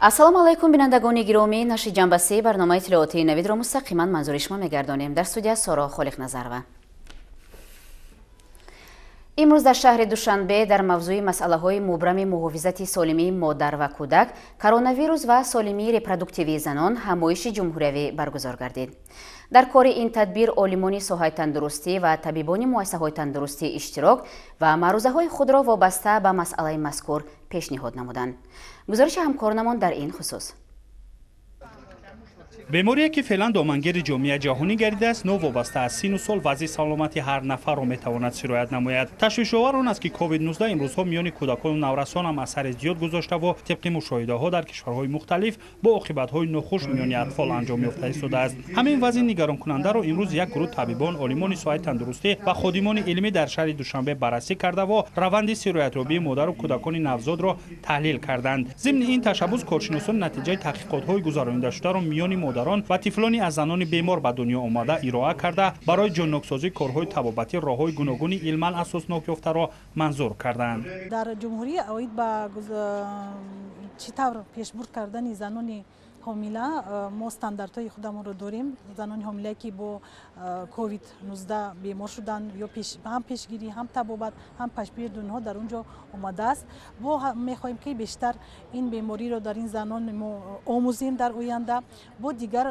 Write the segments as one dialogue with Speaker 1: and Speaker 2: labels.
Speaker 1: Ассалому алайкум, бинандагони гиромӣ. Нашри ҷанбаси барномаи иттилоотии Навидро мустақиман манзури шумо мегардонем. Дар студия Соро Холиқназарова. Имрӯз дар шаҳри Душанбе дар мавзӯи масъалаҳои мубрами муҳофизати солимии модар ва кӯдак, коронавирус ва солимии репродуктивии занон ҳамоиши ҷумҳуриявӣ баргузор гардид. Дар кори ин тадбир олимони соҳаи тандурустӣ ва табибони муассисаҳои тандурустӣ иштирок ва маърузаҳои худро вобаста ба масъалаи мазкур пешниҳод намуданд. Гузориши ҳамкоронамон дар ин хусус.
Speaker 2: Беморие ки феълан домангири ҷомеаи ҷаҳонӣ гардидааст, новобаста аз сину сол вазъи саломати ҳар нафарро метавонад сироят намояд. Ташвишовар он аст, ки COVID-19 имрӯзҳо миёни кӯдакону наврасон ҳам асари зиёд гузоштаву тибқи мушоҳидаҳо дар кишварҳои мухталиф бо оқибатҳои нохуш миёни атфол анҷом ёфта истодааст. Ҳамин вазъи нигаронкунандаро имрӯз як гурӯҳ табибон, олимони соҳаи тандурустӣ ва ходимони илмӣ дар шаҳри Душанбе баррасӣ кардаву раванди сироятёбии модару кӯдакони навзодро таҳлил карданд. Зимни ин ташаббус коршиносон натиҷаи таҳқиқотҳои гузаронидашударо миёни модарон ва тифлони аз занони бемор ба дунё омада ироа карда, барои ҷонноксозии корҳои табобатӣ роҳҳои гуногуни илман асоснок ёфтаро манзур карданд.
Speaker 3: Дар ҷумҳурӣ оид ба чӣ тавр пешбурд кардани занони ҳомила мо стандартҳои худамонро дорем. Занони ҳомилае ки бо COVID-19 бемор шуданд, ё ҳам пешгирӣ, ҳам табобат, ҳам пешбурди онҳо дар он ҷо омадааст. Мо мехоҳем ки бештар ин бемориро дар ин занон мо омӯзем дар оянда, бо дигар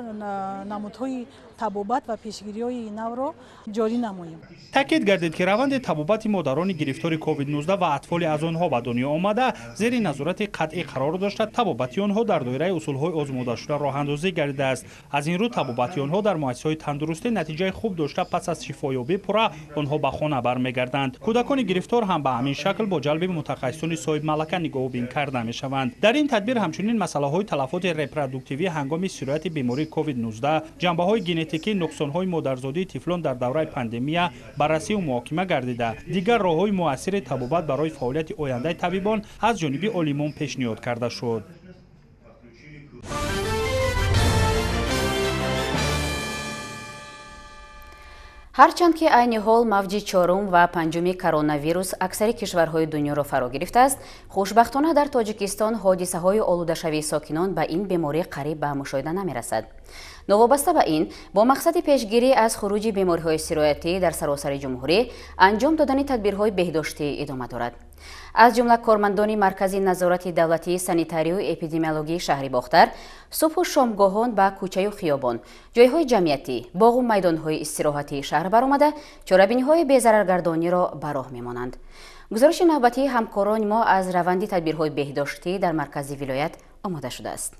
Speaker 3: намудҳои табобат ва пешгириҳои навро ҷорӣ намоем.
Speaker 2: Таъкид гардид, ки раванди табобати модарони гирифтори COVID-19 ва атфоли аз онҳо ба дунё омада зери назорати қатъӣ қарор дошта, табобати онҳо дар доираи усулҳои озмудашуда роҳандозӣ гардидааст. Аз ин рӯ табобати онҳо дар муассисаҳои тандурустӣ натиҷаи хуб дошта, пас аз шифоёбӣ пурра онҳо ба хона бармегарданд. Кӯдакони гирифтор ҳам ба ҳамин шакл бо ҷалби мутахассисони соҳибмалака нигоҳубин карда мешаванд. Дар ин тадбир ҳамчунин масъалаҳои талафоти репродуктивӣ ҳангоми сирояти бемории COVID-19, ҷанбаҳои генетикӣ, нуқсонҳои модарзодии тифлон дар давраи пандемия баррасию муҳокима гардида, дигар роҳҳои муассири табобат барои фаъолияти ояндаи табибон аз ҷониби олимон пешниҳод карда шуд.
Speaker 1: Ҳарчанд ки айни ҳол мавҷи чорум ва панҷуми коронавирус аксари кишварҳои дунёро фаро гирифтааст, хушбахтона дар Тоҷикистон ҳодисаҳои олудашавии сокинон ба ин беморӣ қариб ба мушоҳида намерасад. Новобаста ба ин, бо мақсади пешгирӣ аз хуруҷи бемориҳои сироятӣ дар саросари ҷумҳурӣ анҷом додани тадбирҳои беҳдоштӣ идома дорад. Аз ҷумла кормандони Маркази назорати давлатии санитарию эпидемиологии шаҳри Бохтар субҳу шомгоҳон ба кӯчаю хиёбон, ҷойҳои ҷамъиятӣ, боғу майдонҳои истироҳатии шаҳр баромада, чорабиниҳои безараргардониро ба роҳ мемонанд. Гузориши навбатии ҳамкорони мо аз раванди тадбирҳои беҳдоштӣ дар маркази вилоят омода шудааст.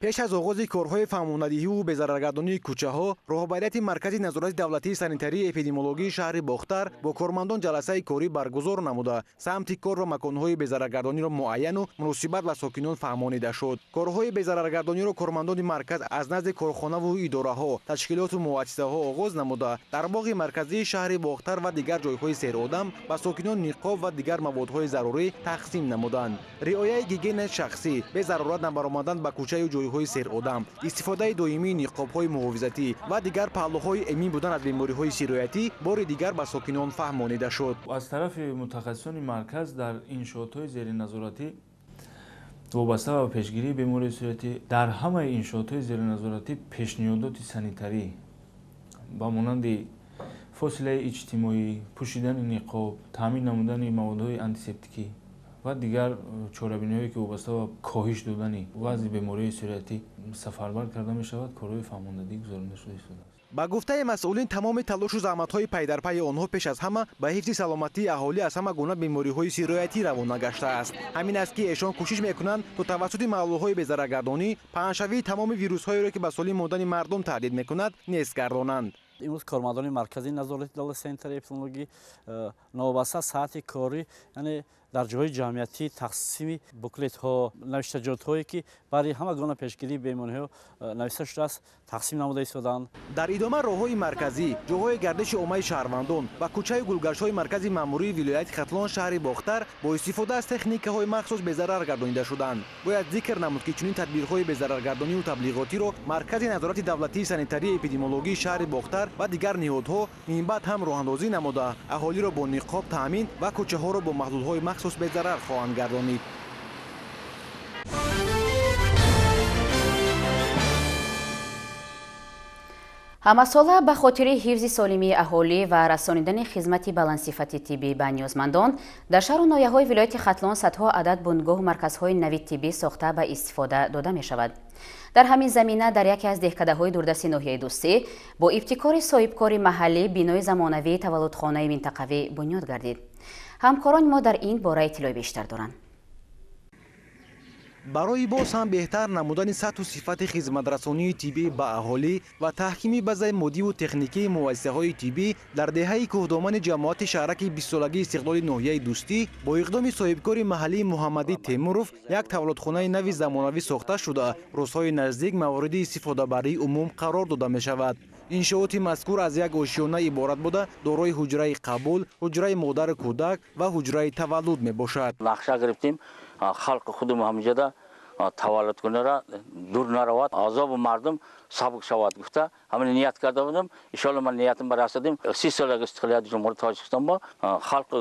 Speaker 4: Пеш аз оғози корҳои фаҳмонадиҳиву безараргардонии кӯчаҳо, роҳбарияти Маркази назорати давлатии санитарии эпидемиологии шаҳри Бохтар бо кормандон ҷаласаи корӣ баргузор намуда, самти кор ва маконҳои безараргардониро муайяну муносибат ба сокинон фаҳмонида шуд. Корҳои безараргардониро кормандони марказ аз назди корхонаву идораҳо, ташкилоту муассисаҳо оғоз намуда, дар боғи марказии шаҳри Бохтар ва дигар ҷойҳои серодам ба сокинон ниқоб ва дигар маводҳои зарурӣ тақсим намуданд. Риояи гигиенаи шахсӣ, безарурат набаромадан ба кӯчаю ҷойҳои серодам, истифодаи доимии ниқобҳои муҳофизатӣ ва дигар паҳлӯҳои эмин будан аз бемориҳои сироятӣ бори дигар ба сокинон фаҳмонида шуд.
Speaker 5: Аз тарафи мутахассисони марказ дар иншоотҳои зериназоратӣ вобаста ба пешгирии бемории сироятӣ дар ҳамаи иншоотҳои зериназоратӣ пешниҳодоти санитарӣ ба монанди фосилаи иҷтимоӣ, пӯшидани ниқоб, таъмин намудани маводҳои антисептикӣ ва дигар чорабиниҳое ки вобаста ба коҳиш додани вазъи бемориҳои сироятӣ сафарбар карда мешавад, корҳои фаҳмондадӣ гузаронида шуда истодааст.
Speaker 4: Ба гуфтаи масъулин, тамоми талошу заҳматҳои пайдарпайи онҳо пеш аз ҳама ба ҳифзи саломатии аҳолӣ аз ҳама гуна бемориҳои сироятӣ равона гаштааст. Ҳамин аст ки эшон кӯшиш мекунанд, то тавассути маҳлулҳои безараргардонӣ паҳншавии тамоми вирусҳоеро, ки ба солим мондани мардум таҳдид мекунад, нест гардонанд.
Speaker 6: Имрӯз кормандони Маркази назорати давлати санитарии эпидемиологӣ новобаста саати корӣ, яъне дар ҷойҳои ҷамъиятӣ тақсими буклетҳо, навиштаҷотҳое ки барои ҳама гуна пешгирии бемориҳо навишта шудааст, тақсим намуда истоданд.
Speaker 4: Дар идома роҳҳои марказӣ, ҷойҳои гардиши оммаи шаҳрвандон ва кӯчаю гулгаштҳои маркази маъмурии вилояти Хатлон шаҳри Бохтар бо истифода аз техникаҳои махсус безарар гардонида шуданд. Бояд зикр намуд, ки чунин тадбирҳои безараргардонию таблиғотиро Маркази назорати давлатии санитарии эпидемиологии шаҳри Бохтар ва дигар ниҳодҳо минбаъд ҳам роҳандозӣ намуда, аҳолиро бо ниқоб таъмин ва кӯчаҳоро бо маҳлулҳои махсус безарар хоҳанд гардонид.
Speaker 1: Ҳамасола ба хотири ҳифзи солимии аҳолӣ ва расонидани хизмати баландсифати тиббӣ ба ниёзмандон дар шаҳру ноҳияҳои вилояти Хатлон садҳо адад бунгоҳу марказҳои нави тиббӣ сохта ба истифода дода мешавад. Дар ҳамин замина дар яке аз деҳкадаҳои дурдасти ноҳияи Дӯстӣ бо ибтикори соҳибкори маҳаллӣ бинои замонавии таваллудхонаи минтақавӣ бунёд гардид. Ҳамкорони мо дар ин бора иттилои бештар доранд.
Speaker 4: Барои боз ҳам беҳтар намудани сатҳу сифати хизматрасонии тиббӣ ба аҳолӣ ва таҳкими базаи моддиву техникии муассисаҳои тиббӣ дар деҳаи кӯҳдомани ҷамоати шаҳраки бистсолагии истиқлоли ноҳияи Дӯстӣ бо иқдоми соҳибкори маҳаллии Муҳаммадӣ Темуров як таваллудхонаи нави замонавӣ сохта шуда, рӯзҳои наздик мавриди истифодабарии умум қарор дода мешавад. Иншооти мазкур аз як ошёна иборат буда, дорои ҳуҷраи қабул, ҳуҷраи модару кӯдак ва ҳуҷраи таваллуд мебошад.
Speaker 7: Нақша гирифтем халқи худум ҳамҷода таваллуд кунара дур наравад, азобу мардум сабук шавад гуфта ҳамин ният карда будам. Иншоалло ман ниятим барасадим. 30 солаги истиқлолияти Ҷумҳурии Тоҷикистон бо халқи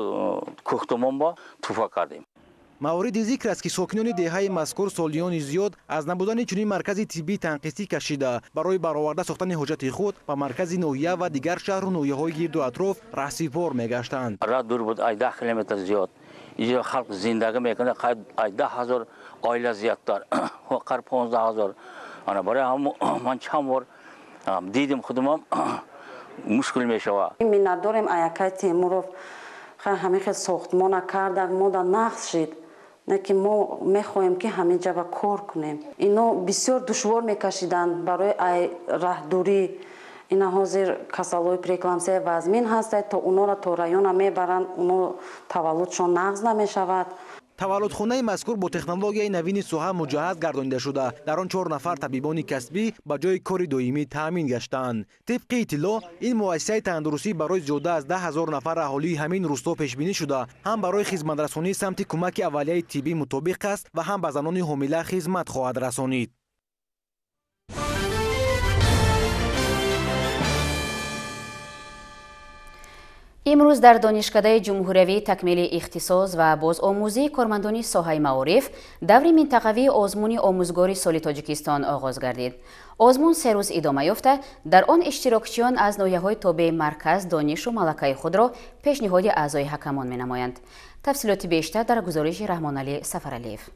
Speaker 7: кӯҳдомон бо туҳфа кардем.
Speaker 4: Мавриди зикр аст, ки сокинони деҳаи мазкур солиёни зиёд аз набудани чунин маркази тиббӣ танқисӣ кашида, барои бароварда сохтани ҳоҷати худ ба маркази ноҳия ва дигар шаҳру ноҳияҳои гирду атроф раҳсипор мегаштанд.
Speaker 7: Роҳ дур буд, ай 10 километр зиёд. Инҷо халқ зиндагӣ мекунад, ай 10 ҳазор оила зиёдтар, қариб 15 ҳазор. Ана барои ҳамон ман чанд бор дидим худумам мушкил мешавад.
Speaker 8: Миннатдорем аякай Темуров, ҳамин хел сохтмона карда, мода нақс шид. Не ки мо мехоҳем ки ҳамин ҷаба кор кунем. Ино бисёр душвор мекашиданд барои ай раҳдурӣ. Ина ҳозир касалҳои преэклампсия вазмин ҳастанд, то унора то района мебаранд, уно таваллудшон нағз намешавад.
Speaker 4: Таваллудхонаи мазкур бо технологияи навини соҳа муҷаҳҳаз гардонида шуда, дар он 4 нафар табибони касбӣ ба ҷои кори доимӣ таъмин гаштаанд. Тибқи иттилоъ, ин муассисаи тандурустӣ барои зиёда аз 10 ҳазор нафар аҳолии ҳамин рӯсто пешбинӣ шуда, ҳам барои хизматрасонии самти кӯмаки аввалияи тиббӣ мутобиқ аст ва ҳам ба занони ҳомила хизмат хоҳад расонид.
Speaker 1: Имрӯз дар Донишкадаи Ҷумҳуриявии такмили ихтисос ва бозомӯзии кормандони соҳаи маориф даври минтақавии озмуни омӯзгори соли Тоҷикистон оғоз гардид. Озмун 3 рӯз идома ёфта, дар он иштирокчиён аз ноҳияҳои тобеи марказ донишу малакаи худро пешниҳоди аъзои ҳакамон менамоянд. Тафсилоти бештар дар гузориши Раҳмоналӣ Сафаралиев.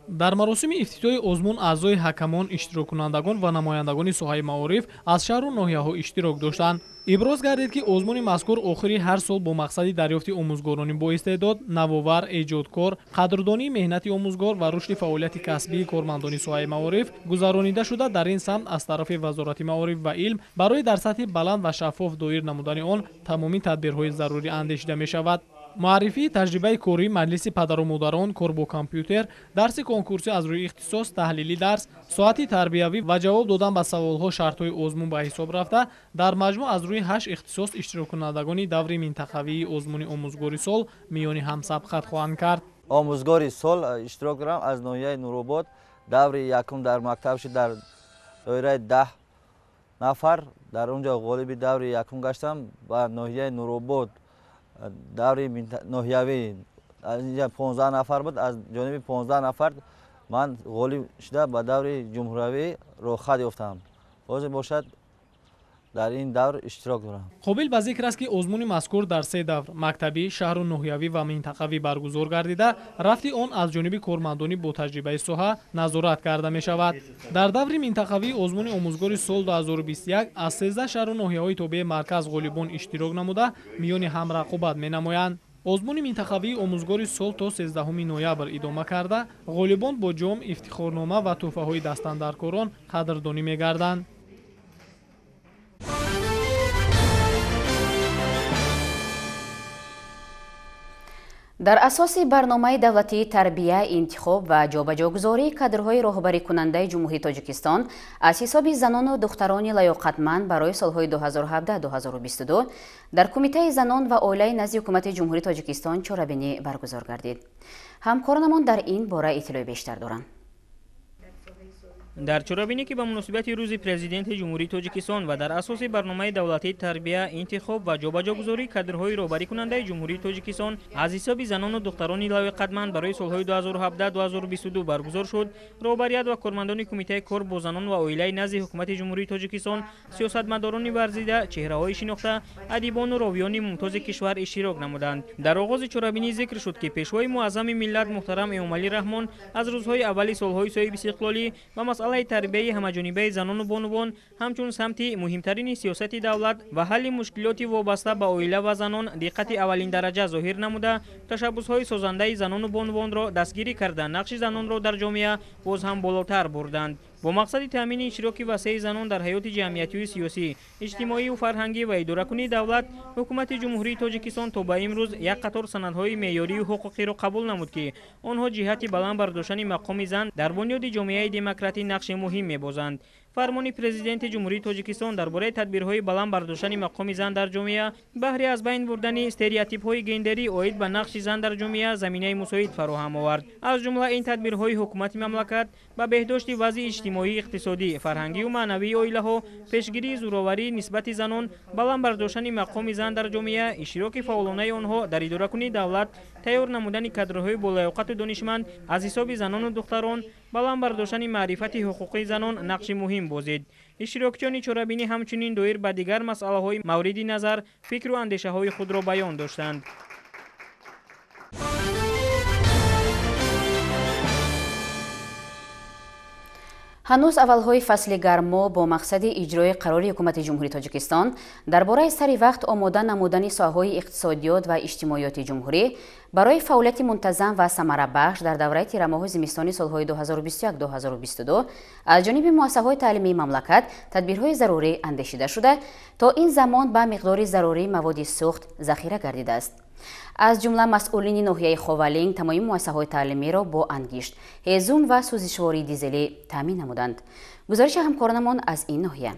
Speaker 9: Дар маросими ифтитоҳи озмун аъзои ҳакамон, иштироккунандагон ва намояндагони соҳаи маориф аз шаҳру ноҳияҳо иштирок доштанд. Иброз гардид, ки озмуни мазкур охири ҳар сол бо мақсади дарёфти омӯзгорони боистеъдод, навовар, эҷодкор, қадрдонии меҳнати омӯзгор ва рушди фаъолияти касбии кормандони соҳаи маориф гузаронида шуда, дар ин самт аз тарафи Вазорати маориф ва илм барои дар сатҳи баланд ва шаффоф доир намудани он тамоми тадбирҳои зарурӣ андешида мешавад. Муаррифии таҷрибаи кории маҷлиси падару модарон, кор бо компютер, дарси конкурсӣ аз рӯи ихтисос, таҳлили дарс, соати тарбиявӣ ва ҷавоб додан ба саволҳо шартҳои озмун ба ҳисоб рафта, дар маҷмӯъ аз рӯи 8 ихтисос иштироккунандагони даври минтақавии озмуни омӯзгори сол миёни ҳам сабқат хоҳанд кард.
Speaker 10: Омӯзгори сол иштирок дорам аз ноҳияи Нуробод. Даври якум дар мактаб шуд дар доираи 10 нафар. Дар он ҷо ғолиби даври якум гаштам ба ноҳияи Нуробод. Даври ноҳиявӣ аз инҷа 15 нафар буд, аз ҷониби 15 нафар ман ғолиб шуда ба даври ҷумҳуриявӣ роҳхат ёфтам. Ҳозир бошад дар ин давр иштирок дорам.
Speaker 9: Қобил ба зикр аст, ки озмуни мазкур дар 3 давр мактабӣ, шаҳру ноҳиявӣ ва минтақавӣ баргузор гардида, рафти он аз ҷониби кормандони бо таҷрибаи соҳа назорат карда мешавад. Дар даври минтақавии озмуни омӯзгори сол 2021 аз 13 шаҳру ноҳияҳои тобеи марказ ғолибон иштирок намуда, миёни ҳам рақобат менамоянд. Озмуни минтақавии омӯзгори сол то 13 ноябр идома карда, ғолибон бо ҷом, ифтихорнома ва тӯҳфаҳои дастандаркорон қадрдонӣ мегарданд.
Speaker 1: Дар асоси барномаи давлатии тарбия, интихоб ва ҷобаҷогузории кадрҳои роҳбарикунандаи Ҷумҳурии Тоҷикистон аз ҳисоби занону духтарони лаёқатманд барои солҳои 2017-2022 дар Кумитаи занон ва оилаи назди Ҳукумати Ҷумҳурии Тоҷикистон чорабинӣ баргузор гардид. Ҳамкоронамон дар ин бора иттилои бештар доранд.
Speaker 11: Дар чорабинӣ, ки ба муносибати рӯзи Президенти Ҷумҳурии Тоҷикистон ва дар асоси барномаи давлатии тарбия, интихоб ва ҷобаҷогузории кадрҳои роҳбарикунандаи Ҷумҳурии Тоҷикистон аз ҳисоби занону духтарони лоиқатманд барои солҳои 2017-2022 баргузор шуд, роҳбарият ва кормандони Кумитаи кор бо занон ва оилаи назди Ҳукумати Ҷумҳурии Тоҷикистон, сиёсатмадорони варзида, чеҳраҳои шинохта, адибону ровиёни мумтози кишвар иштирок намуданд. Дар оғози чорабинӣ зикр шуд, ки Пешвои муаззами миллат муҳтарам Эмомалӣ Раҳмон аз рӯзҳои аввали солҳои соҳибистиқлолӣ ба масъалаи тарбияи ҳамаҷонибаи занону бонувон ҳамчун самти муҳимтарини сиёсати давлат ва ҳалли мушкилоти вобаста ба оила ва занон диққати аввалиндараҷа зоҳир намуда, ташаббусҳои созандаи занону бонувонро дастгирӣ карда, нақши занонро дар ҷомеа боз ҳам болотар бурданд. Бо мақсади таъмини иштироки васеи занон дар ҳаёти ҷамъиятию сиёсӣ, иҷтимоию фарҳангӣ ва идоракунии давлат, Ҳукумати Ҷумҳурии Тоҷикистон то ба имрӯз як қатор санадҳои меъёрию ҳуқуқиро қабул намуд, ки онҳо ҷиҳати баланд бардоштани мақоми зан дар бунёди ҷомеаи демократӣ нақши муҳим мебозанд. Фармони Президенти Ҷумҳурии Тоҷикистон дар бораи тадбирҳои баланд бардоштани мақоми зан дар ҷомеа баҳри аз байн бурдани стереотипҳои гендерӣ оид ба нақши зан дар ҷомеа заминаи мусоид фароҳам овард. Аз ҷумла ин тадбирҳои ҳукумати мамлакат ба беҳдошти вазъи иҷтимоӣ, иқтисодӣ, фарҳангию маънавии оилаҳо, пешгирии зӯроварӣ нисбати занон, баланд бардоштани мақоми зан дар ҷомеа, иштироки фаъолонаи онҳо дар идоракунии давлат, тайёр намудани кадрҳои болаёқату донишманд аз ҳисоби занону духтарон, баланд бардоштани маърифати ҳуқуқии занон нақши муҳим бозид. Иштирокчиёни чорабинӣ ҳамчунин доир ба дигар масъалаҳои мавриди назар фикру андешаҳои худро баён доштанд.
Speaker 1: Ҳанӯз аввалҳои фасли гармо бо мақсади иҷрои қарори Ҳукумати Ҷумҳурии Тоҷикистон дар бораи сари вақт омода намудани соҳаҳои иқтисодиёт ва иҷтимоиёти ҷумҳурӣ барои фаъолияти мунтазам ва самарабахш дар давраи тирамоҳу зимистони солҳои 2021-2022 аз ҷониби муассисаҳои таълимии мамлакат тадбирҳои зарурӣ андешида шуда, то ин замон ба миқдори зарурии маводи сӯхт захира гардидааст. Аз ҷумла масъулини ноҳияи Ховалинг тамоми муассисаҳои таълимиро бо ангишт, ҳезум ва сӯзишвории дизелӣ таъмин намуданд. Гузориши ҳамкоронамон аз ин ноҳия.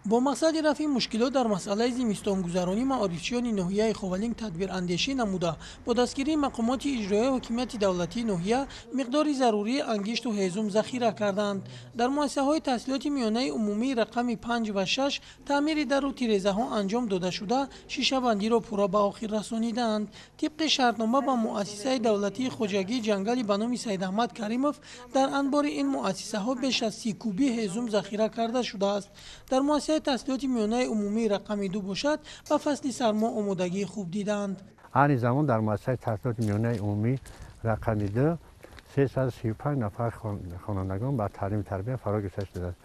Speaker 12: Бо мақсади рафъи мушкилот дар масъалаи зимистонгузаронӣ маорифчиёни ноҳияи Ховалинг тадбирандешӣ намуда, бо дастгирии мақомоти иҷроияи ҳокимияти давлатии ноҳия миқдори зарурии ангишту ҳезум захира карданд. Дар муассисаҳои таҳсилоти миёнаи умумии рақами 5 ва 6 таъмири дару тирезаҳо анҷом дода шуда, шишабандиро пурра ба охир расонидаанд. Тибқи шартнома ба муассисаи давлатии хоҷагии ҷангали ба номи Саидаҳмад Каримов дар анбори ин муассисаҳо беш аз 30 куби ҳезум захира карда шудааст. Дар муассисаи таҳсилоти миёнаи умумии рақами 2 бошад, ба фасли сармо омодагии хуб диданд.
Speaker 13: Айни замон дар муассисаи таҳсилоти миёнаи умумии рақами 2 335 нафар хонандагон ба таълиму тарбия фаро гирифта шудааст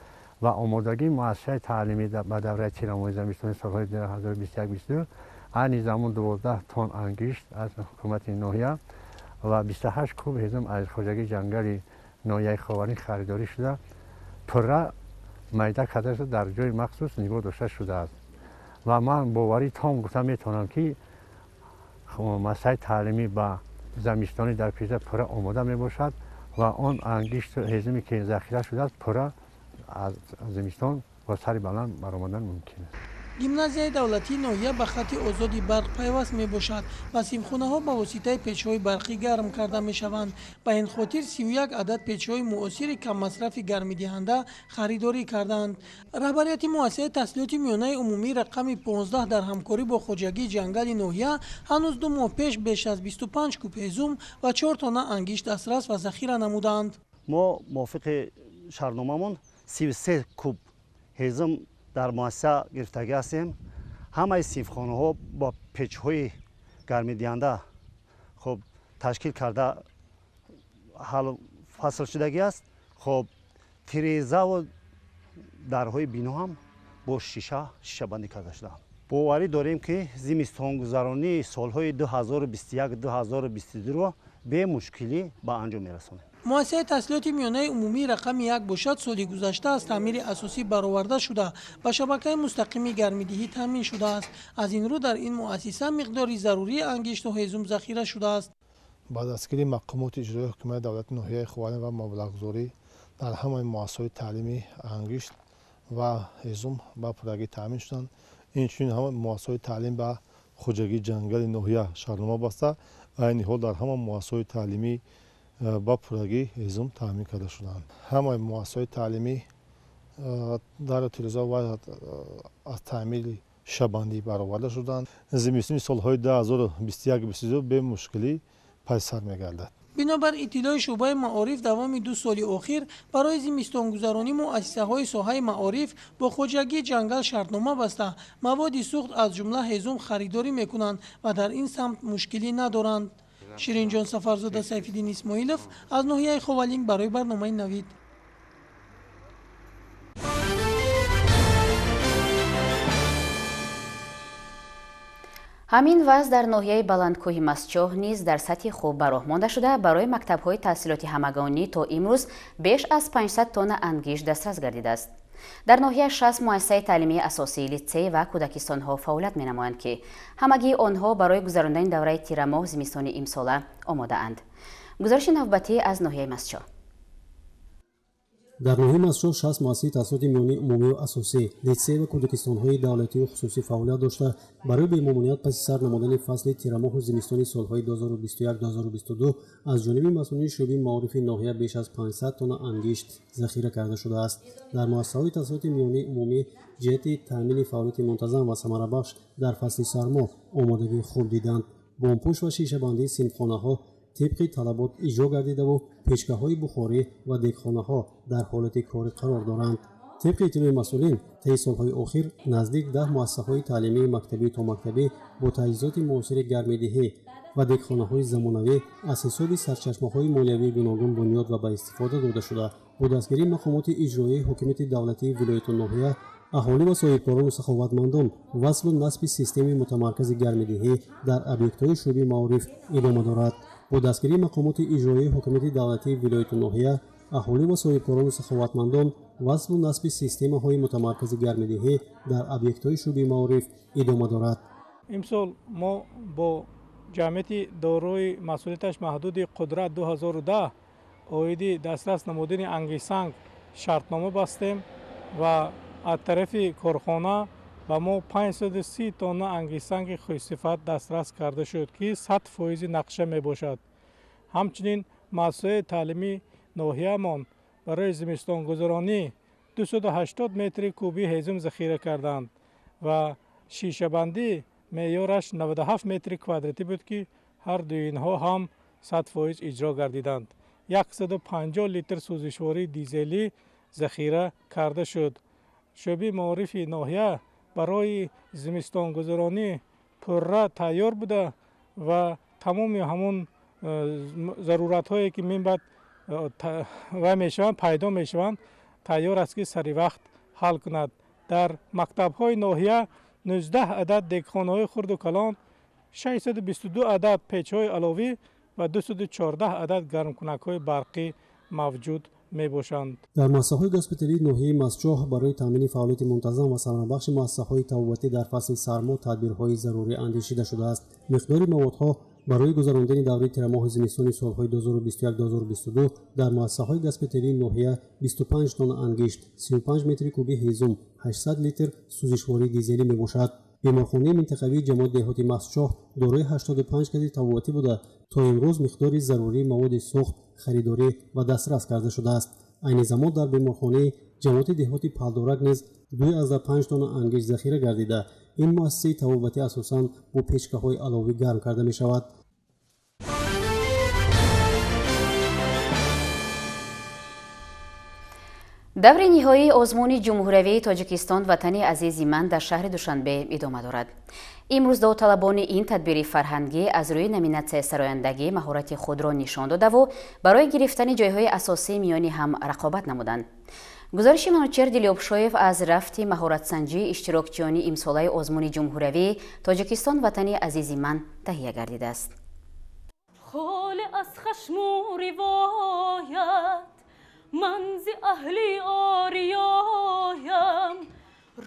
Speaker 13: ва омодагии муассисаи таълимӣ ба давраи тирамоҳи зимистони солҳои 2021-22 айни замон 12 тонн ангишт аз ҳукумати ноҳия ва 28 куб ҳезум аз хоҷагии ҷангали ноҳияи Ховалинг харидорӣ шуда, пурра майда карда шуда дар ҷои махсус нигоҳ дошта шудааст. Ва ман боварӣ том гуфта метавонам, ки муассисаи таълимӣ ба замистонӣ дар пешда пурра омода мебошад ва он ангишту ҳезуме ки захира шудааст пурра аз зимистон бо сари баланд баромадан мумкин аст.
Speaker 12: Гимназияи давлатии ноҳия ба хати озоди барқ пайваст мебошад ва синфхонаҳо ба воситаи печҳои барқӣ гарм карда мешаванд. Ба ин хотир 31 адад печҳои муосири каммасрафи гармидиҳанда харидорӣ карданд. Раҳбарияти муассисаи таҳсилоти миёнаи умумии рақами 15 дар ҳамкорӣ бо хоҷагии ҷангали ноҳия ҳанӯз 2 моҳ пеш беш аз 25 куб ҳезум ва 4 тонна ангишт дастрас ва захира намуданд.
Speaker 14: Мо мувофиқи шартномамон 33 куб ҳезум дар муассиса гирифтагӣ ҳастем. Ҳамаи синфхонаҳо бо печҳои гармидиҳанда хуб ташкил карда ҳаллу фасл шудагӣ аст. Хуб тирезаву дарҳои бино ҳам бо шишабандӣ карда шудаанд. Боварӣ дорем, ки зимистонгузаронии солҳои 2021-2022-ро бемушкилӣ ба анҷом мерасонем.
Speaker 12: Муассисаи таҳсилоти миёнаи умумии рақами 1 бошад, соли гузашта аз таъмири асосӣ бароварда шуда, ба шабакаи мустақими гармидиҳӣ таъмин шудааст. Аз ин рӯ дар ин муассиса миқдори зарурии ангишту ҳезум захира шудааст.
Speaker 15: Ба дастгирии мақомоти иҷроияи ҳукумати давлати ноҳияи Ховалинг ва маблағгузорӣ дар ҳамаи муассисаҳои таълимӣ ангишт ва ҳезум ба пуррагӣ таъмин шуданд. Инчунин ҳама муассисаҳои таълим ба хоҷагии ҷангали ноҳия шартнома баста, айни ҳол дар ҳама муассисаҳои таълимӣ ба пуррагӣ ҳезум таъмин карда шуданд. Ҳамаи муассисаҳои таълимӣ дару тиреза ва аз таъмири шабандӣ бароварда шуданд. Зимистони солҳои 2021-22 бемушкилӣ паси сар мегардад.
Speaker 12: Бинобар иттилои шӯъбаи маориф, давоми 2 соли охир барои зимистонгузаронӣ муассисаҳои соҳаи маориф бо хоҷагии ҷангал шартнома баста, маводи сӯхт аз ҷумла ҳезум харидорӣ мекунанд ва дар ин самт мушкилӣ надоранд. Ширинҷон Сафарзода, Сайфиддин Исмоилов аз ноҳияи Ховалинг барои барномаи Навид.
Speaker 1: Ҳамин вазъ дар ноҳияи Баландкӯҳи Мастчоҳ низ дар сатҳи хуб ба роҳ монда шуда, барои мактабҳои таҳсилоти ҳамагонӣ то имрӯз беш аз 500 тонна ангишт дастрас гардидааст. Дар ноҳия 60 муассисаи таълимии асосӣ, литсей ва кӯдакистонҳо фаъолият менамоянд, ки ҳамагии онҳо барои гузарондани давраи тирамоҳ зимистони имсола омодаанд. Гузориши навбатӣ аз ноҳияи Мастчоҳ.
Speaker 16: Дар ноҳияи Мастчоҳ 60 муассисаи таҳсилоти миёнаи умумию асосӣ, литсей ва кӯдакистонҳои давлатию хусусӣ фаъолият дошта, барои бемамоният паси сар намудани фасли тирамоҳу зимистони солҳои 2021-2022 аз ҷониби масъулини шӯъбаи маорифи ноҳия беш аз 500 тонна ангишт захира карда шудааст. Дар муассисаҳои таҳсилоти миёнаи умумӣ ҷиҳати таъмини фаъолияти мунтазам ва самарабахш дар фасли сармо омодагии хуб диданд. Бомпӯш ва шишабандии синфхонаҳо тибқи талабот иҷро гардидаву печкаҳои бухорӣ ва дегхонаҳо дар ҳолати корӣ қарор доранд. Тибқи иттилои масъулин, таи солҳои охир наздик 10 муассисаҳои таълимии мактабию томактабӣ бо таҷҳизоти муосири гармидиҳӣ ва дегхонаҳои замонавӣ аз ҳисоби сарчашмаҳои молиявии гуногун бунёд ва ба истифода дода шуда, бо дастгирии мақомоти иҷроияи ҳокимияти давлатии вилояту ноҳия, аҳолӣ ва соҳибкорону саховатмандон васлу насби системаи мутамаркази гармидиҳӣ дар объектҳои шӯъбаи маориф идома дорад. Бо дастгирии мақомоти иҷроияи ҳокимияти давлатии вилояту ноҳия, аҳолӣ ва соҳибкорону саховатмандон васлу насби системаҳои мутамаркази гармидиҳӣ дар объектҳои шӯъбаи маориф идома дорад.
Speaker 17: Имсол мо бо ҷамъияти дорои масъулияташ маҳдуди Қудрат 2010 оиди дастрас намудани ангишсанг шартнома бастем ва аз тарафи корхона ба мо 530 тонна ангишсанги хушсифат дастрас карда шуд, ки 100% нақша мебошад. Ҳамчунин муассисаи таълимии ноҳияамон барои зимистонгузаронӣ 280 метри кубӣ ҳезум захира карданд ва шишабандӣ меъёраш 97 метри квадратӣ буд, ки ҳар дуи инҳо ҳам 100% иҷро гардиданд. 150 литр сӯзишвории дизелӣ захира карда шуд. Шӯъбаи маорифи ноҳия барои зимистонгузаронӣ пурра тайёр буда ва тамоми ҳамон заруратҳое ки минбаъд вай мешаванд, пайдо мешаванд, тайёр аст, ки сари вақт ҳал кунад. Дар мактабҳои ноҳия 19 адад дегхонаҳои хурду калон, 622 адад печҳои аловӣ ва 214 адад гармкунакҳои барқӣ мавҷуд мебошанд.
Speaker 16: Дар муассисаҳои госпиталии ноҳияи Мастчоҳ барои таъмини фаъолияти мунтазам ва самарабахши муассисаҳои табобатӣ дар фасли сармо тадбирҳои зарурӣ андешида шудааст. Миқдори маводҳо барои гузарондани давраи тирамоҳи зимистони солҳои 2021-2022 дар муассисаҳои госпиталии ноҳия 25 тонна ангишт, 35 метри кубӣ ҳезум, 800 литр сӯзишвории дизелӣ мебошад. Беморхонаи минтақавии ҷамоати деҳоти Мастчоҳ дорои 85 каси табобатӣ буда, то имрӯз миқдори зарурии маводи сӯхт харидорӣ ва дастрас карда шудааст. Айни замон дар беморхонаи ҷамоати деҳоти Палдорак низ 2,5 тонна ангишт захира гардида, ин муассисаи табобатӣ асосан бо печкаҳои аловӣ гарм карда мешавад.
Speaker 1: Даври ниҳоии озмуни ҷумҳуриявии Тоҷикистон «Ватани азизи ман» дар шаҳри Душанбе идома дорад. Имрӯз довталабони ин тадбири фарҳангӣ аз рӯи номинатсияи сарояндагӣ маҳорати худро нишон додаву барои гирифтани ҷойҳои асосӣ миёни ҳам рақобат намуданд. Гузориши Манучер Дилёбшоев аз рафти маҳоратсанҷии иштирокчиёни имсолаи озмуни ҷумҳуриявии Тоҷикистон «Ватани азизи ман» таҳия гардидааст.
Speaker 18: Холе аз хашму ривоят, ман зи аҳли ориёям,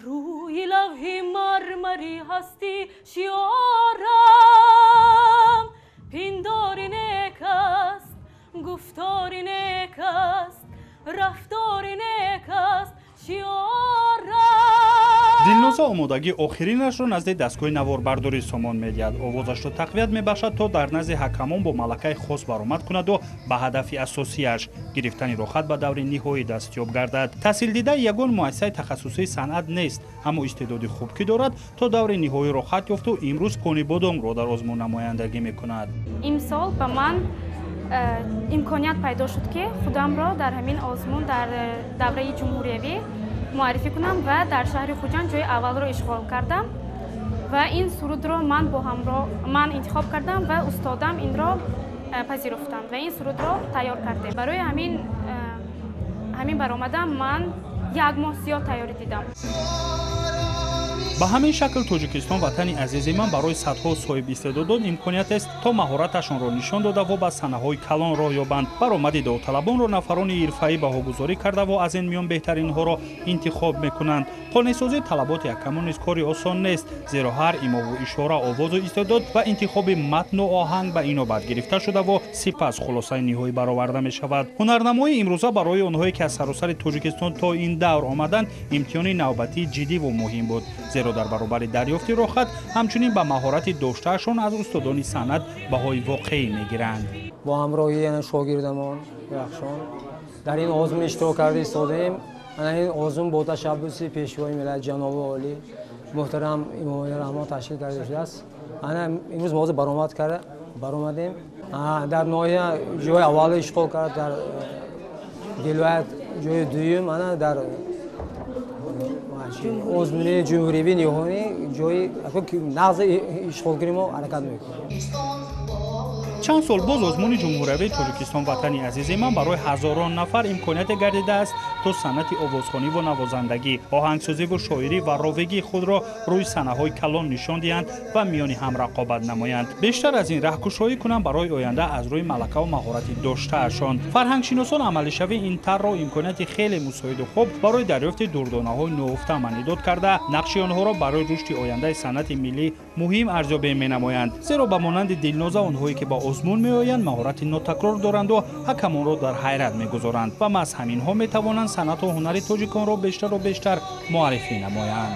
Speaker 18: рӯи лавҳи мармарӣ ҳастӣ шиорам. Пиндори нек аст, гуфтори нек аст, рафтори нек аст шиорам.
Speaker 2: Дилноза омодагии охиринашро назди дастгоҳи наворбардорӣ сомон медиҳад. Овозашро тақвият мебахшад, то дар назди ҳакамон бо малакаи хос баромад кунаду ба ҳадафи асосияш гирифтани роҳхат ба даври ниҳоӣ дастёб гардад. Таҳсилдидаи ягон муассисаи тахассусии санъат нест, аммо истеъдоди хуб ки дорад, то даври ниҳоӣ роҳхат ёфту имрӯз Конибодомро дар озмун намояндагӣ мекунад.
Speaker 19: Имсол ба ман имконият пайдо шуд, ки худамро дар ҳамин озмун дар давраи ҷумҳуриявӣ муаррифӣ кунам ва дар шаҳри Хуҷанд ҷои аввалро ишғол кардам ва ин сурудро ман бо ҳамроҳ ман интихоб кардам ва устодам инро пазируфтанд ва ин сурудро тайёр кардем. Барои ҳамин баромадам ман як моҳ зиёд тайёрӣ дидам.
Speaker 2: Ба ҳамин шакл Тоҷикистон ватани азизи ман барои садҳо соҳибистеъдодон имконият аст, то маҳораташонро нишон додаву ба саҳнаҳои калон роҳ ёбанд. Баромади довталабонро нафарони ирфаӣ баҳогузорӣ кардаву аз ин миён беҳтаринҳоро интихоб мекунанд. Қонеъсозии талаботи ҳакамон низ кори осон нест, зеро ҳар имову ишора, овозу истеъдод ва интихоби матну оҳанг ба инобат гирифта шудаву сипас хулосаи ниҳоӣ бароварда мешавад. Ҳунарнамоии имрӯза барои онҳое ки аз саросари Тоҷикистон то ин давр омаданд, имтиҳони навбатии ҷиддиву муҳим буд, зеро дар баробари дарёфти роҳхат ҳамчунин ба маҳорати доштаашон аз устодони санъат баҳои воқеӣ мегиранд.
Speaker 20: Бо ҳамроҳии шогирдамон Рахшон дар ин озмун иштирок карда истодаем. Ин озмун бо ташаббуси Пешвои миллат ҷаноби олӣ муҳтарам Эмомалӣ Раҳмон ташкил карда шудааст. Имрӯз мо баромад карда баромадем. Дар ноҳия ҷои аввалро ишғол кард, дар вилоят ҷои дуюм, дар озмуни ҷумҳуриявии ниҳоӣ ҷои нағз ишғолгири мо ҳаракат мекунем.
Speaker 2: Чанд сол боз озмуни ҷумҳуриявии Тоҷикистон ватани азизи ман барои ҳазорон нафар имконияте гардидааст, то санъати овозхониву навозандагӣ, оҳангсозиву шоирӣ ва ровигии худро рӯи саҳнаҳои калон нишон диҳанд ва миёни ҳам рақобат намоянд. Бештар аз ин раҳкушоӣ кунанд барои оянда аз рӯи малакаву маҳорати доштаашон. Фарҳангшиносон амалишавии ин тарҳро имконияти хеле мусоиду хуб барои дарёфти дурдонаҳои нуфта маънидод карда, нақши онҳоро барои рушди ояндаи санъати миллӣ муҳим арзёбӣ менамоянд. Зеро ба монанди Дилноза онҳое ки ба озмун меоянд, маҳорати нотакрор доранду ҳакамонро дар ҳайрат мегузоранд ва маҳз ҳаминҳо метавонанд санъату ҳунари тоҷиконро бештару бештар муаррифӣ намоянд.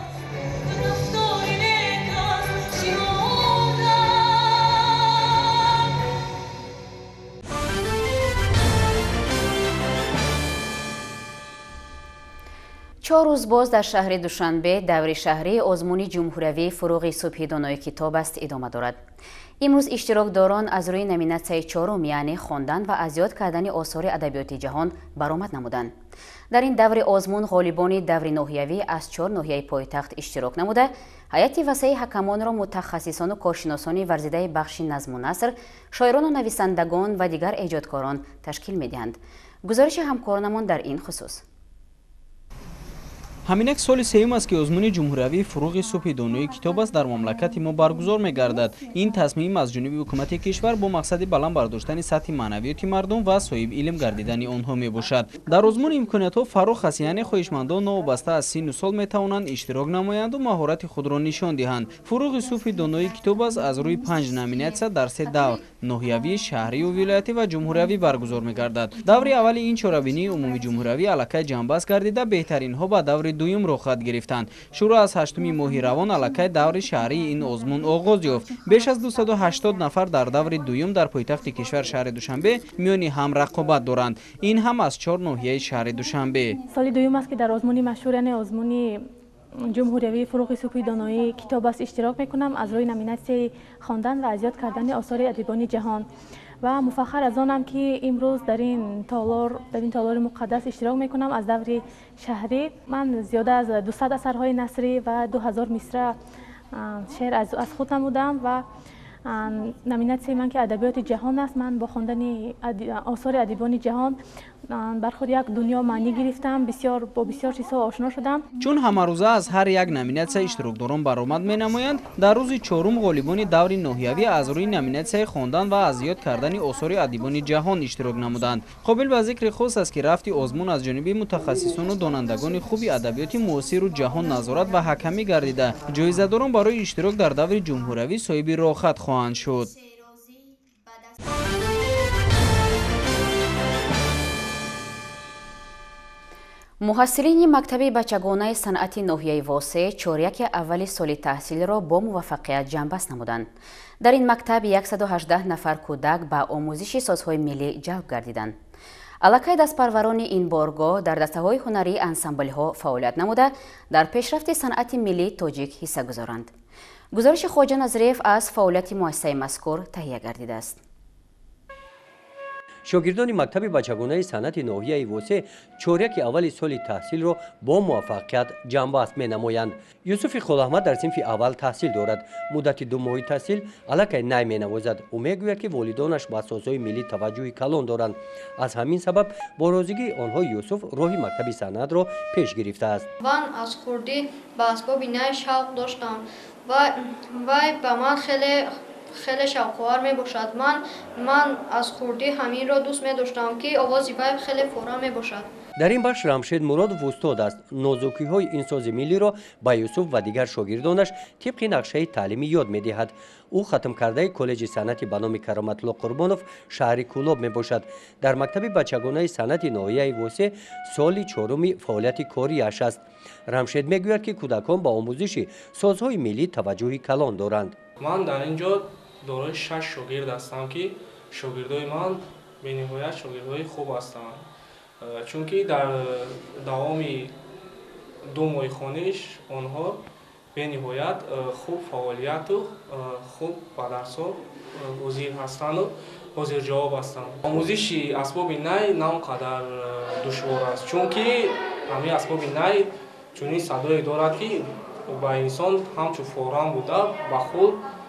Speaker 1: Чор рӯз боз дар шаҳри Душанбе даври шаҳрии озмуни ҷумҳуриявии «Фуруғи субҳи донои китоб аст» идома дорад. Имрӯз иштирокдорон аз рӯи номинатсияи чорум, яъне хондан ва аз ёд кардани осори адабиёти ҷаҳон баромад намуданд. Дар ин даври озмун ғолибони даври ноҳиявӣ аз чор ноҳияи пойтахт иштирок намуда, ҳайати васеи ҳакамонро мутахассисону коршиносони варзидаи бахши назму наср, шоирону нависандагон ва дигар эҷодкорон ташкил медиҳанд. Гузориши ҳамкоронамон дар ин хусус.
Speaker 21: Ҳаминак соли сеюм аст, ки озмуни ҷумҳуриявии «Фуруғи субҳи донои китоб аст» дар мамлакати мо баргузор мегардад. Ин тасмим аз ҷониби ҳукумати кишвар бо мақсади баланд бардоштани сатҳи маънавиёти мардум ва соҳиби илм гардидани онҳо мебошад. Дар озмун имкониятҳо фарох аст, яъне хоҳишмандон новобаста аз синну сол метавонанд иштирок намоянду маҳорати худро нишон диҳанд. «Фуруғи субҳи донои китоб аст» аз рӯи панҷ номинатсия дар се давр ноҳиявӣ, шаҳрию вилоятӣ ва ҷумҳуриявӣ баргузор мегардад. Даври аввали ин чорабинии умумиҷумҳуриявӣ аллакай ҷамъбаст гардида, беҳтаринҳо ба даври дуюм роҳхат гирифтанд. Шурӯъ аз ҳаштуми моҳи равон аллакай даври шаҳрии ин озмун оғоз ёфт. Беш аз 280 нафар дар даври дуюм дар пойтахти кишвар шаҳри Душанбе миёни ҳам рақобат доранд. Ин ҳам аз чор ноҳияи шаҳри Душанбе.
Speaker 22: Соли дуюм аст, ки дар озмуни машҳур, яъне озмуни ҷумҳуриявии «Фуруғи субҳи доноии китоб аст» иштирок мекунам аз рӯи номинатсияи хондан ва аз ёд кардани осори адибони ҷаҳон. Ва муфаххар аз онам, ки имрӯз дар ин толори муқаддас иштирок мекунам аз даври шаҳрӣ. Ман зиёда аз 200 асарҳои насрӣ ва 2000 мисра шеър аз худ намудам ва номинатсияи ман ки адабиёти ҷаҳон аст, ман бо хондани осори адибони ҷаҳон бар худ як дунё маънӣ гирифтам, бо бисёр чизҳо ошно шудам.
Speaker 21: Чун ҳамарӯза аз ҳар як номинатсия иштирокдорон баромад менамоянд, дар рӯзи чорум ғолибони даври ноҳиявӣ аз рӯи номинатсияи хондан ва аз ёд кардани осори адибони ҷаҳон иштирок намуданд. Қобил ба зикри хос аст, ки рафти озмун аз ҷониби мутахассисону донандагони хуби адабиёти муосиру ҷаҳон назорат ва ҳакамӣ гардида, ҷоизадорон барои иштирок дар даври ҷумҳуриявӣ соҳиби роҳхат хоҳанд шуд.
Speaker 1: Муҳассилини мактаби бачагонаи санъати ноҳияи Восе чоряки аввали соли таҳсилро бо муваффақият ҷамъбаст намуданд. Дар ин мактаб 118 нафар кӯдак ба омӯзиши созҳои миллӣ ҷалб гардиданд. Аллакай дастпарварони ин боргоҳ дар дастаҳои ҳунарии ансамблҳо фаъолият намуда, дар пешрафти санъати миллии тоҷик ҳисса гузоранд. Гузориши Хоҷа Назриев аз фаъолияти муассисаи мазкур таҳия гардидааст.
Speaker 3: Шогирдони мактаби бачагонаи санъати ноҳияи Восе чоряки аввали соли таҳсилро бо муваффақият ҷамъбаст менамоянд. Юсуфи Холаҳмад дар синфи аввал таҳсил дорад. Муддати 2 моҳи таҳсил аллакай най менавозад. Ӯ мегӯяд, ки волидонаш ба созҳои миллӣ таваҷҷӯҳи калон доранд. Аз ҳамин сабаб бо розигии онҳо Юсуф роҳи мактаби санъатро пеш гирифтааст.
Speaker 5: Ман аз хурдӣ ба асбоби най шавқ доштам ва вай ба ман хеле шавқовар мебошад. Ман аз хурдӣ ҳаминро дӯст медоштам, ки овози вай хеле фора мебошад.
Speaker 3: Дар ин бахш Рамшед Муродов устод аст. Нозукиҳои ин сози миллиро ба Юсуф ва дигар шогирдонаш тибқи нақшаи таълимӣ ёд медиҳад. Ӯ хатмкардаи коллеҷи санъати ба номи Кароматулло Қурбонов шаҳри Кӯлоб мебошад. Дар мактаби бачагонаи санъати ноҳияи Восе соли 4-уми фаъолияти кориаш аст. Рамшед мегӯяд, ки кӯдакон ба омӯзиши созҳои миллӣ таваҷҷӯҳи калон доранд.
Speaker 23: Ман дар ин ҷо дорои 6 шогирд ҳастам, ки шогирдои ман бениҳоят шогирдои хуб ҳастанд. Чунки дар давоми 2 моҳи хониш онҳо бениҳоят хуб фаъолияту хуб ба дарсҳо ҳозир ҳастанду ҳозирҷавоб ҳастанд. Омӯзиши асбоби най на он қадар душвор аст, чунки ҳамин асбоби най чунин садое дорад, ки ба инсон ҳамчун форам буда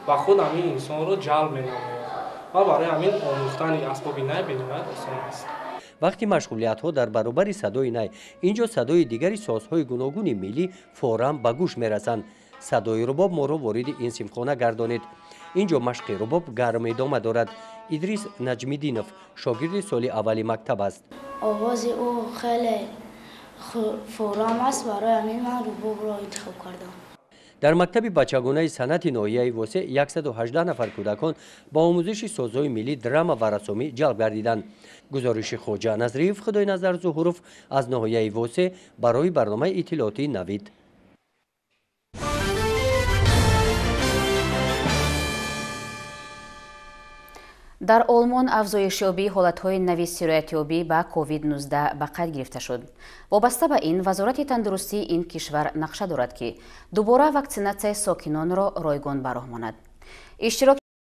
Speaker 23: ба худ ҳамин инсонро ҷалб менамояд ва барои ҳамин омӯхтани асбоби най бениҳоят осон аст.
Speaker 3: Вақти машғулиятҳо дар баробари садои най инҷо садои дигари созҳои гуногуни миллӣ форам ба гӯш мерасанд. Садои рубоб моро вориди ин синфхона гардонид. Инҷо машқи рубоб гарм идома дорад. Идрис Наҷмиддинов шогирди соли аввали мактаб аст.
Speaker 24: Овози ӯ хеле форам аст, барои ҳамин ман рубобро интихоб кардам.
Speaker 3: Дар мактаби бачагонаи санъати ноҳияи Восе 118 нафар кӯдакон ба омӯзиши созҳои миллӣ, драма ва расомӣ ҷалб гардиданд. Гузориши Хоҷа Назриев, Худойназар Зуҳуров аз ноҳияи Восе барои барномаи иттилоотии Навид.
Speaker 1: Дар Олмон афзоишёбии ҳолатҳои нави сироятёбӣ ба COVID-19 ба қайд гирифта шуд. Вобаста ба ин, Вазорати тандурустии ин кишвар нақша дорад, ки дубора ваксинатсияи сокинонро ройгон ба роҳ монад. Иштирок